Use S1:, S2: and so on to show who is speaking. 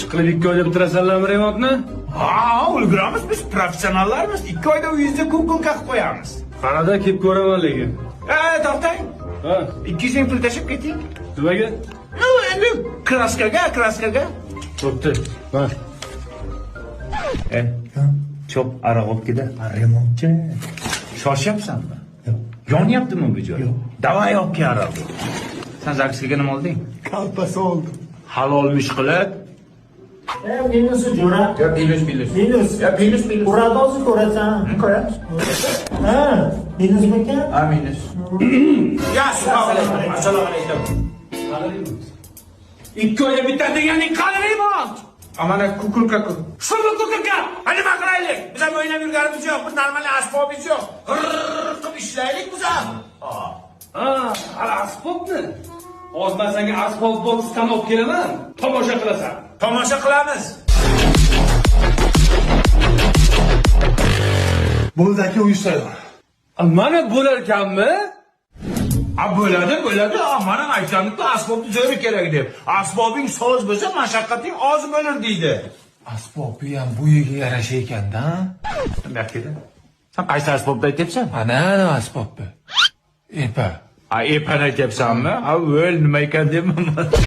S1: Ishqilib 2 oyda bitirasanlarmi remontni?
S2: Ha, ulguramiz biz, professionallarmiz. 2 oyda uyingizda куколка qilib qo'yamiz.
S1: Qanada kelib ko'raman lekin.
S2: To'xtang.
S1: Ha,
S2: 200 ming pul tashlab keting.
S1: Nimaga?
S2: Ну, endi краска ga, краска ga.
S1: Bo'pti. Mana.
S2: Cho'p aroq olib keta. Remontchi. Shoshyapsanmi? Yo'q. Yonyaptimi bu joy? Yo'q. Давай olib kel aroqni. Sen ЗАГС ga nima olding?
S3: Kolpasa oldim.
S2: Halolmish qilib.
S4: Minusi jo'ra.
S2: Yo, minus, minus.
S4: Minus.
S2: Yo, minus, minus.
S4: Uradi hozir ko'rasan.
S2: Ko'ramiz.
S4: Ha, minusmikan?
S2: Ha, minus. Ya, assalomu alaykum. Assalomu alaykum.
S1: 2 oyda bitadi deganing qani remont?
S2: Amana куколка ku.
S1: Shuni куколка.
S2: Ha, nima qilaylik? Biz ham o'ynab yurganimiz yo'q, bir normal asbobimiz yo'q. G'irr qilib ishlaylik biz ham.
S1: Ha, hali asbobni. Hozir men senga asbob bo'lib stanok kelaman. Tomosha qilasan.
S2: Tomosha qilamiz.
S3: Bo'ldi aka, uy tayyor.
S1: Mana bo'lar ekanmi?
S2: Ha, bo'ladi, bo'ladi. Ha, mana aytganimku asbobni zo'ri kerak deb. Asbobing soz bo'lsa, mashaqqating oz bo'lar deydi.
S3: Asbobi ham bo'yiga yarasha ekanda.
S2: Bu Sen qaysi asbobni aytyapsan?
S3: Ana ana asbobni. Epa.
S2: Ha, epani aytyapsanmi? Ha, o'l nima ekan deyman.